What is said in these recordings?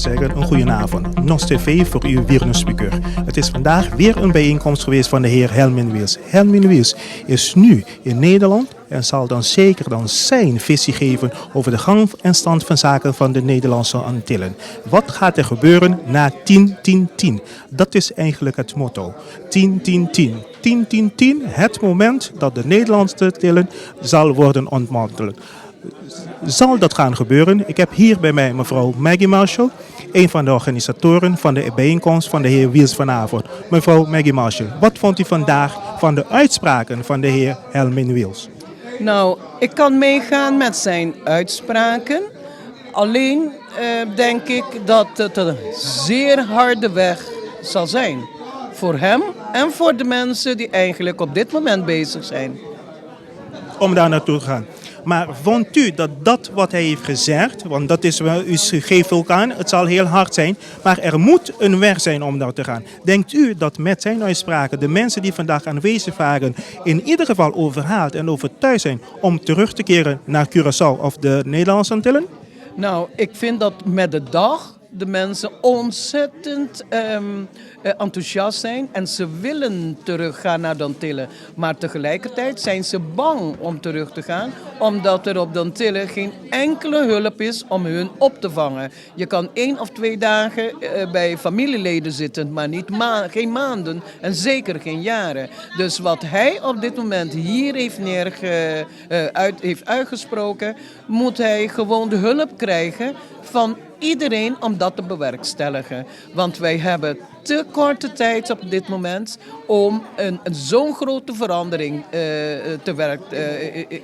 Zeggen een goedenavond. Nos TV voor uw Wiernuspikeur. Het is vandaag weer een bijeenkomst geweest van de heer Helmin Wiels. Helmin Wiels is nu in Nederland en zal dan zeker dan zijn visie geven over de gang en stand van zaken van de Nederlandse Antillen. Wat gaat er gebeuren na 10-10-10? Dat is eigenlijk het motto. 10-10-10. 10-10-10, het moment dat de Nederlandse Antillen zal worden ontmanteld. Zal dat gaan gebeuren? Ik heb hier bij mij mevrouw Maggie Marshall, een van de organisatoren van de bijeenkomst van de heer Wiels vanavond. Mevrouw Maggie Marshall, wat vond u vandaag van de uitspraken van de heer Helmin Wiels? Nou, ik kan meegaan met zijn uitspraken. Alleen denk ik dat het een zeer harde weg zal zijn. Voor hem en voor de mensen die eigenlijk op dit moment bezig zijn. Om daar naartoe te gaan. Maar vond u dat dat wat hij heeft gezegd, want dat is wel, u geeft ook aan, het zal heel hard zijn, maar er moet een weg zijn om daar te gaan. Denkt u dat met zijn uitspraken de mensen die vandaag aanwezig waren in ieder geval overhaald en overtuigd zijn om terug te keren naar Curaçao of de Nederlandse Antillen? Nou, ik vind dat met de dag de mensen ontzettend enthousiast zijn en ze willen teruggaan naar de Antillen. Maar tegelijkertijd zijn ze bang om terug te gaan, omdat er op de Antillen geen enkele hulp is om hun op te vangen. Je kan 1 of 2 dagen bij familieleden zitten, maar niet geen maanden en zeker geen jaren. Dus wat hij op dit moment hier heeft uitgesproken, moet hij gewoon de hulp krijgen van iedereen om dat te bewerkstelligen. Want wij hebben te korte tijd op dit moment om een zo'n grote verandering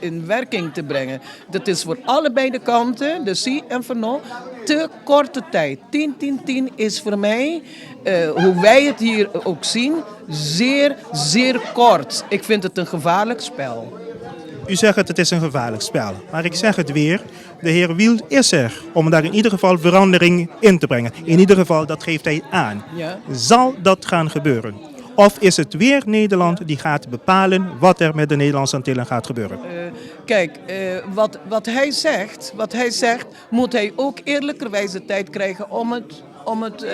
in werking te brengen. Dat is voor allebei de kanten, de si en voor no, te korte tijd. 10, 10, 10 is voor mij, hoe wij het hier ook zien, zeer, zeer kort. Ik vind het een gevaarlijk spel. U zegt het is een gevaarlijk spel. Maar ik zeg het weer, de heer Wiel is er om daar in ieder geval verandering in te brengen. In ieder geval, dat geeft hij aan. Zal dat gaan gebeuren? Of is het weer Nederland die gaat bepalen wat er met de Nederlandse Antillen gaat gebeuren? Kijk, wat hij zegt, moet hij ook eerlijkerwijze tijd krijgen om het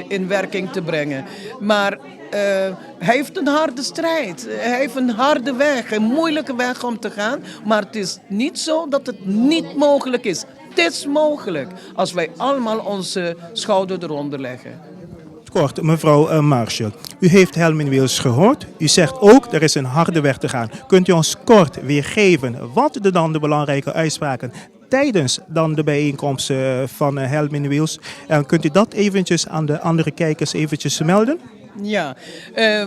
in werking te brengen. Maar hij heeft een harde strijd. Hij heeft een harde weg, een moeilijke weg om te gaan. Maar het is niet zo dat het niet mogelijk is. Het is mogelijk als wij allemaal onze schouder eronder leggen. Kort, mevrouw Marshall. U heeft Helmin Wiels gehoord. U zegt ook, er is een harde weg te gaan. Kunt u ons kort weergeven wat de dan de belangrijke uitspraken tijdens dan de bijeenkomst van Helmin Wiels? En kunt u dat eventjes aan de andere kijkers eventjes melden? Ja,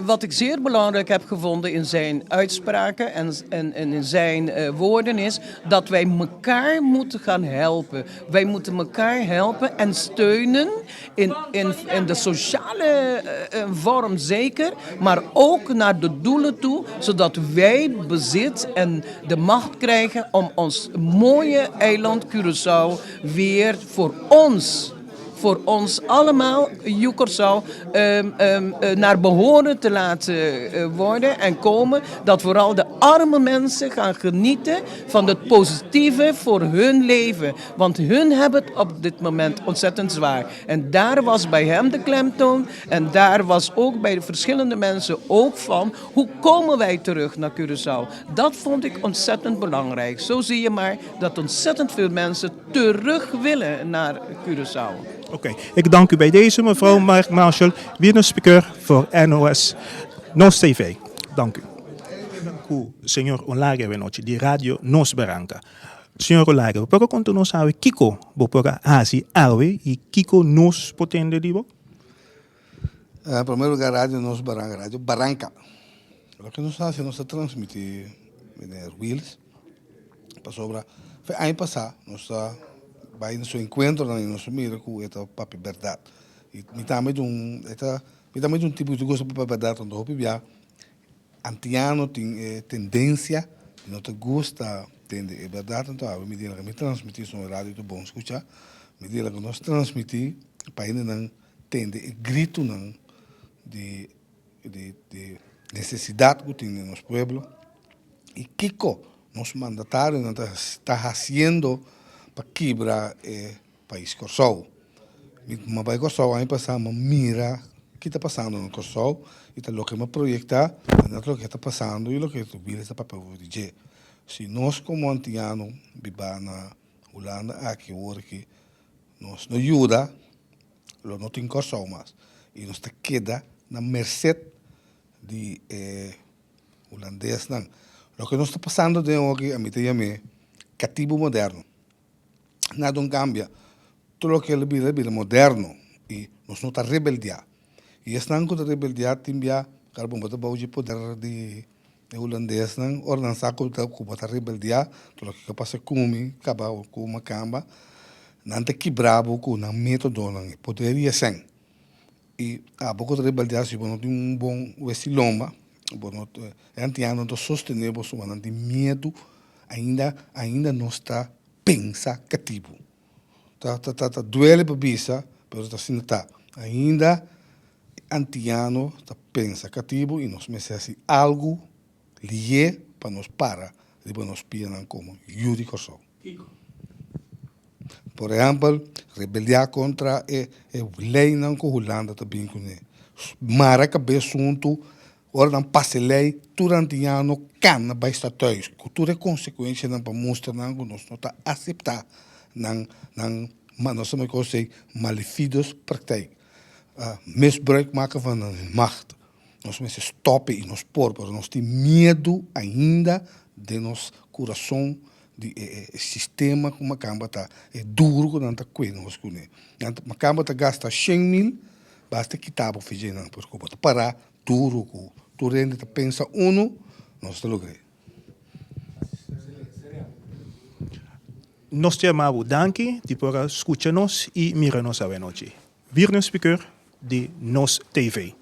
wat ik zeer belangrijk heb gevonden in zijn uitspraken en in zijn woorden is dat wij elkaar moeten gaan helpen. Wij moeten elkaar helpen en steunen in de sociale vorm zeker, maar ook naar de doelen toe, zodat wij bezit en de macht krijgen om ons mooie eiland Curaçao weer voor ons allemaal, Yu Kòrsou, naar behoren te laten worden en komen. Dat vooral de arme mensen gaan genieten van het positieve voor hun leven. Want hun hebben het op dit moment ontzettend zwaar. En daar was bij hem de klemtoon. En daar was ook bij de verschillende mensen ook van, hoe komen wij terug naar Curaçao? Dat vond ik ontzettend belangrijk. Zo zie je maar dat ontzettend veel mensen terug willen naar Curaçao. Oké, ik dank u bij deze, mevrouw Mark Marshall, weer een speaker voor NOS NOS TV. Dank u. Ku señor Olage anochi di Radio Nos Baranka. Señor Olage, por konta nos awe kiko bo por a hasi awe i kiko nos por tende di bo? Na promé lugá, Radio Nos Baranka, Radio Baranka. Loke nos hasi, nos ta transmití meneer Wiels pasobra fe aña pasá nos a bai na su enkuentronan i nos a mira ku e ta papia bèrdat. I mi tambe ta un e ta mi tambe ta un tipo ku ta gusta papia bèrdat anto hopi bia antiano tin e tendensia di no ta gusta tende e bèrdat anto awe mi di laga mi transmití su radio ta bon skuchá mi di laga nos transmití pa hendenan tende e gritonan di di nesesidat ku tin den nos pueblo i kiko nos mandatarionan ta hasiendo pa kibra e pais Kòrsou. Mi a bai Kòrsou aña pasá, mi a mira ki ta pasando na Kòrsou i ta loke mi a proyektá ta net loke ta pasando i loke Wiels ta papia over di dje. Si nos komo antiano biba na Hulanda aki awor aki nos no yuda lo no tin Kòrsou mas i nos ta keda na merset di e hulandesnan. Loke nos ta pasando den awor aki ami ta yam'é katibu moderno. Nada un cambia. Tur loke el bira, el bira moderno y nos no ta rebeldia. Y esnan cu ta rebeldia tin bia claro bo ta bao dje poder di e hulandesnan, ora nan sa cu bo ta rebeldia, tur loke ke pasa cu mi caba o cu macamba, nan ta kibra bo cu nan metodonan, e poder y e sen. Y abo cu ta rebeldia si bo no tin un bon wesi lomba, bo no, e antiano no ta sostene bo, pasobra nan tin miedu Ainda ainda nos ta pensa katibu. Ta ta ta ta duele pa bisa, pero ta asina ta. Ainda e antiano ta pensa katibu i nos mester hasi algu lié pa nos para riba nos pianan komo yu di Kòrsou. Por ehèmpel, rebeliá kontra e e leinan ku Hulanda ta bin kuné. Mara kabes huntu Ora nan pasa e lei, tur antiano kana bai sta thuis, ku tur e konsekuenshanan pa mustra nan ku nos no ta aseptá nan nan nos ta mester esei malefidos praktijk, misbruik maken van hun macht. Nos mester stòp e i nos por, pero nos tin miedu ainda den nos kurason di e e sistema ku makamba ta e duru ku nan ta kue nos kuné. Nan ta makamba ta gasta 100,000 basta kita bo fidje nan, pasobra ku bo ta pará Duru ku tur hende ta pensa unu, nos ta logr'é. Nos ta yama bo danki di por a skucha nos i mira nos awenochi. Virno Speaker di Nos TV.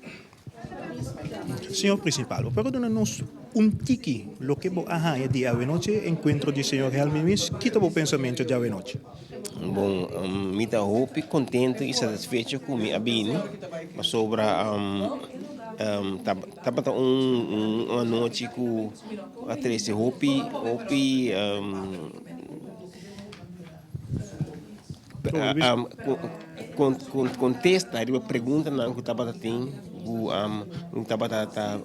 Señor Principal, bo por a duna nos un tiki loke bo a haña di awenochi enkuentro di señor Helmin Wies? Ki ta bo pensamentu di awenochi? Bon, mi ta hopi contento y satisfecho cu mi a bini pasobra tabata un anochi cu a trece hopi hopi contesta riba preguntanan cu tabata tin cu tabata ta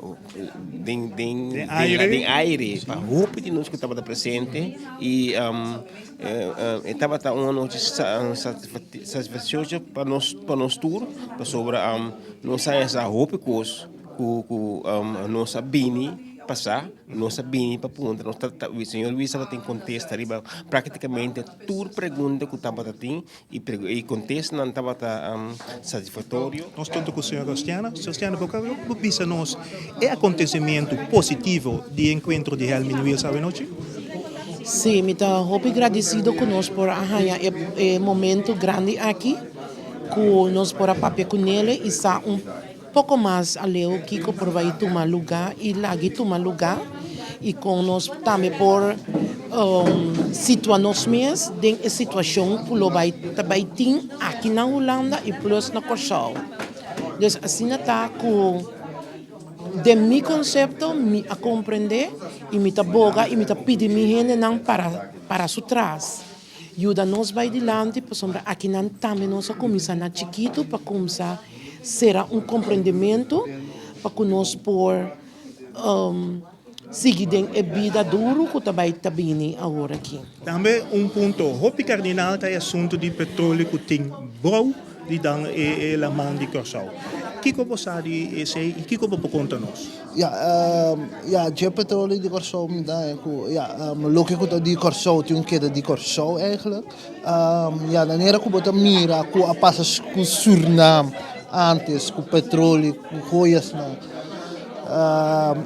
den den aire pa hopi di nos cu tabata presente y E tabata un anochi satisfacioso pa nos pa nos tur pasobra nos a hesa hopi kos ku ku nos a bini pasa nos a bini pa puntra nos ta señor Luis tabatin kontesta riba praktikamente tur pregunta ku tabata tin i kontestanan tabata satisfactorio. Nos tonto ku señor Rostiana. Rostiana bo por bisa nos e acontecimiento positivo di e encuentro di Helmin Wiels awenochi? Sí, mi ta hopi gradisido ku nos por a haña e momento grandi aki ku nos por a papia ku Nele i sa un poko mas aleu kiko por bai tuma lugá i lag'i tuma lugá i kon nos tambe por situa nos mes den e situashon ku lo bai ta bai tin aki na Hulanda i plus na Kòrsou. Dus asina ta ku. Den mi konsepto mi a komprendé i mi ta boga i mi ta pidi mi hendenan para para su tras. Yuda nos bai dilanti pasobra akinan tambe nos a kuminsá na chikitu pa kumsa sera un komprendementu pa ku nos por sigui den e bida duru ku ta bai ta bini awor aki. Tambe un punto hopi kardinal ta e asuntu di petroleo ku tin bou di dan e laman di Kòrsou. Kiko bo sa di esei i kiko bo por konta nos? Ya, ya, dje petroleo di Kòrsou mi ta haña ku ya, loke ku ta di Kòrsou tin un keda di Kòrsou eigentlik. Ya, manera ku bo ta mira ku a pasa ku Surnam antes ku petroleo ku joyasnan.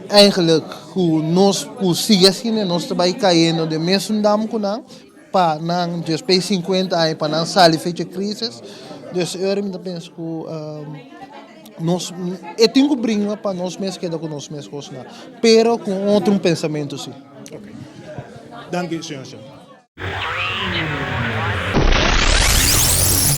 Eigenlijk ku nos ku sigui asina nos ta bai kayendo den mesun dam ku nan pa nan despues di sinkuenta aña pa nan sali fecha krisis. Dus e ora mi ta pensa ku nos e tin ku bringa pa nos mes keda ku nos mes kosnan pero ku un otro pensamentu si. Danki señor.